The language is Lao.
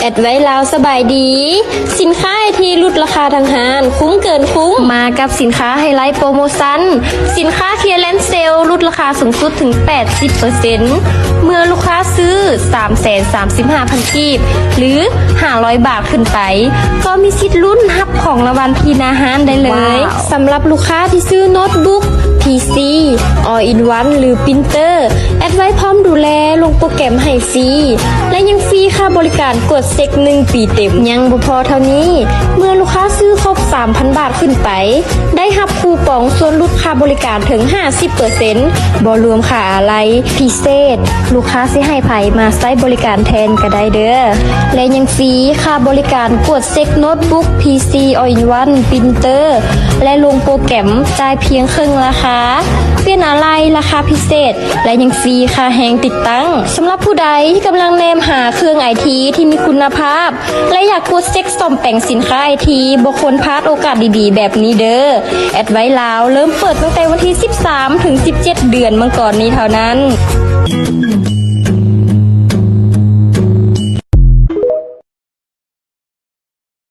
ແອັດໄວລາວສະບາຍດີ. ສິນຄ້າໄອທີຫຼຸດລາຄາທັງຮ້ານ, ຄຸ້ມເກີນຄຸ້ມ. ມາກັບສິນຄ້າໄຮໄລໂປຣໂມຊັນ, ສິນຄ້າເຄລຽຣແລນເຊລຫຼຸດລາຄາສູງສຸດເຖິງແປດສິບເປີເຊັນ. ເມື່ອລູກຄ້າຊື້ສາມແສນສາມສິບຫ້າພັນກີບ ຫຼື ຫ້າຮ້ອຍບາດຂຶ້ນໄປ, ກໍມີສິດລຸ້ນຮັບຂອງລາງວັນທີ່ໜ້າຮ້ານໄດ້ເລີຍ. ສຳລັບລູກຄ້າທີ່ຊື້ໂນ້ດບຸກ, ພີຊີ, ອອລອິນວັນ ຫຼື ປຣິນເຕີ, ແອັດໄວພ້ອມດູແລ, ລົງໂປຣແກຣມໃຫ້ຟຣີ ແລະ ຍັງຟຣີຄ່າບໍລິການກວດເຊັກໜຶ່ງປີເຕັມ. ຍັງບໍ່ພໍເທົ່ານີ້, ເມື່ອລູກຄ້າຊື້ຄົບສາມພັນບາດຂຶ້ນໄປ, ໄດ້ຮັບຄູປອງສ່ວນຫຼຸດຄ່າບໍລິການເຖິງຫ້າສິບເປີເຊັນ, ບໍ່ລວມຄ່າອາໄຫຼ່. ພິເສດ, ລູກຄ້າຊິໃຫ້ໃຜມາໃຊ້ບໍລິການແທນກໍໄດ້ເດີ້. ແລະ ຍັງຟຣີຄ່າບໍລິການກວດເຊັກໂນ້ດບຸກ, ພີຊີ, ອອລອິນວັນ, ປຣິນເຕີ ແລະ ລົງໂປຣແກຣມ, ຈ່າຍພຽງເຄິ່ງລາຄາ. ປ່ຽນອາໄຫຼ່ລາຄາພິເສດ ແລະ ຍັງຟຣີຄ່າແຮງຕິດຕັ້ງ. ສຳລັບຜູ້ໃດທີ່ກຳລັງແນມຫາເຄື່ອງໄອທີທີ່ມີຄຸນນະພາບ ແລະ ຢາກກວດເຊັກສ້ອມແປງສິນຄ້າໄອທີ, ບໍ່ຄວນພາດໂອກາດດີໆແບບນີ້ເດີ້. ແອັດໄວລາວເລີ່ມເປີດຕັ້ງແຕ່ວັນທີສິບສາມ ເຖິງ ສິບເຈັດ ເດືອນມັງກອນນີ້ເທົ່ານັ້ນ.